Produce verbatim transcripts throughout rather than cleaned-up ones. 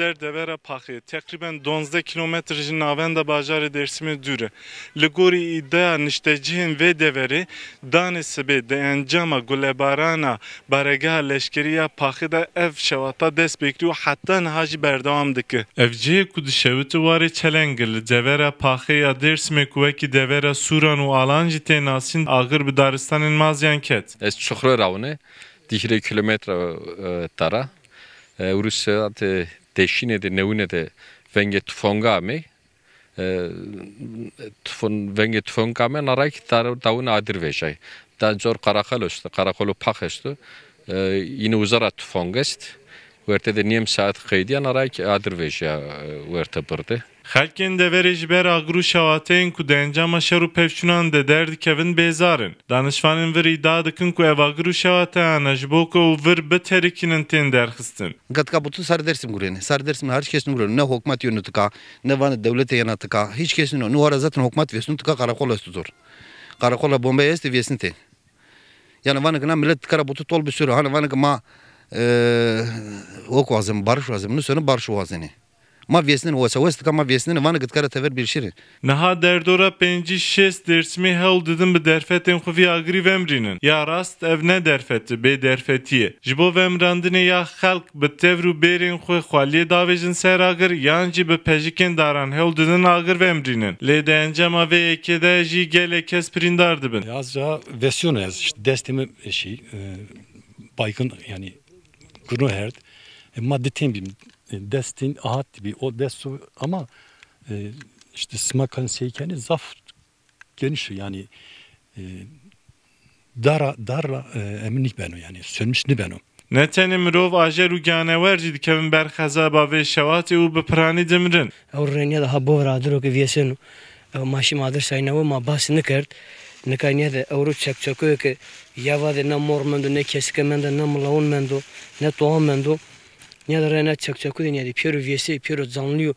Der devera Paxê teqrîben duwazdeh kîlometre ji navenda bajarê Dêrsimê dûr e. Li gorî îdiaya niştecihên vê deverê, danê sibê di encama gulebarana baregeha leşkerî ya Paxê de ev şewata dest pê kirî û heta niha jî berdewam dike. Ev cihê ku dişewite warê çeleng e, li devera Paxê ya Dêrsimê ku wekî devera Sûran û Alan jî tê nasîn, agir bi daristanên maziyan ket. Ez Çuxurê rawine, dîhirê kilometre, e, tara. E, ewro saetê deşînê de, newine de vengê tufonga amê. E, tufon-, vengê tufonga amê, naray ki tar-, dawin adir vejay. Da cor karakol işte, karakolu pak işte. E, yine uzara tufong est. Werte de nîm saet qeydiya, naray ki adir veja, e, werte birde. Xelkên deverê ji ber agir û şewateyên ku di encama şer û pevçûnan de derdikevin bêzar in. Danişvanên vir îdia dikin ku ev agir û şewateyane ji bo ku ew vir biterikînin tên derxistin. Gatka bû tu ser Dêrsim gurêne. Ser Dêrsim her kes nigurêne. Ne hokmat yönü tika, ne vanê dewletê yena tika. Hiç kes nino. Nu hora zaten hokmat vêsnû tika, karakol estu zor. Karakola bombe est vêsnitê. Yani vanê ki na millet dikara bû tu tol bi sürü. Hani vanê ki ma, e, wek wazim, barış wazim. Nu sönü barış wazini. Ma vêsnin wesa wes dika, ma vêsnin vanê ki dikara tever bir şirin. Niha derdora pêncî şêst Dêrsimê hewl didin bi derfetên xwe vî agirî vemrînin. Ya rast ev ne derfet e, bê derfetî ye. Ji bo vemrandinê ya xelk bi tevr û bêrên xwe xweliyê davêjin ser agir yan jî bi pejikên daran hewl didin agir vemrînin. Lê di encama vê yekê de jî gelek kes birîndar dibin. Azca vêsiyona ez, işte destê min şey, e, baygın yani, gurno herd. E, ma di tên bî, e, destên ahat bî, o dest ama, e, işte sima kan seykenî zaf geniş yani, e, dara, darla, e, emin nîbeno yani, sönmüş nîbeno. Ne tenê mirov, ajer û giyanewer jî dikevin ber xezaba vê şewatê û bi piranî dimirin. Ew rêniya de ha bo vira diro ki viyeseno. Ew ma şî ma dir sayna we ma bas nikerd. Nika niye de ewro çekçekoyê ki ya va de ne mor mendo, ne kesike mendo, ne milawon mendo, ne towan mendo. Niye de rêna çekçeko de niye de piyero viyesê, piyero canlî yo.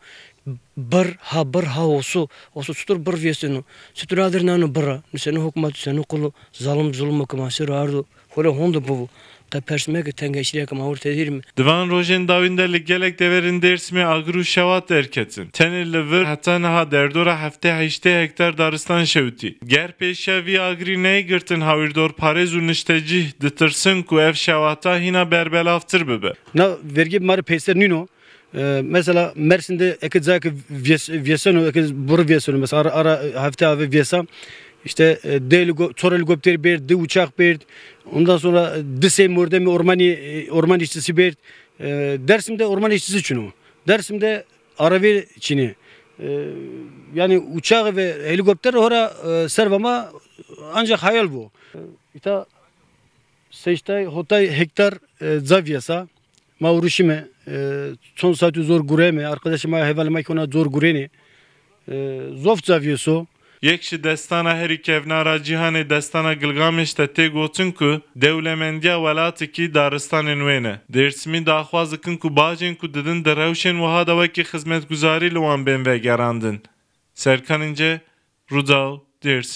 Bir ha bir ha oso. Oso çutur bir viyeseno. Çutur adir nano bir ra. Nuseno hukmat, nuseno kulu. Zalim zulmo ki ma ser ardo. Xwere hûn dibû. Qe pers me ki tengeşîreke ma wir tedîr me. Di van rojên dawîn de li gelek deverên Dêrsimê agir û şewat derketin. Tenê li vir heta niha derdora heftê heştê hektar daristan şewitî. Ger pêşiya vî agirî neyê girtin hawîrdorparêz û niştecîh ditirsin ku ev şewata hîna berbelavtir bibe. Na vergê bi ma re peyser nîno. E, mesela Mersin de eke cayeke viyes-, viyeseno, eke buri viyeseno, mesela ara, ara hefte ave viyesa, işte, e, di heligo-, çor helikopter bêrt, di uçak bêrt, ondan sonra di sey mordemê ormanî, e, orman işçisi bêrt. E, Dersim'de orman işçisi çino. Dersim'de aravê çinî. E, yani uçak ve helikopter hora, e, serva ma ancak hayal bu. E, îta seştay hotay hektar, e, ca viyesa. Ma uruşime, e, çond saetû zor gureme, arkadaşê ma hevalê ma kona zor gurêne, e, zof ca viyeso. Yek ji destana herî kevnar a cîhanê, destana Gilgamêş de tê gotin ku dewlemendiya welatekî daristanên wê ne. Dêrsimî daxwaz dikin ku bajên ku didin di rewşên wiha de wekî xizmetguzarî li wan bên vegerandin. Serkan Înce, Rûdaw, Dêrsim.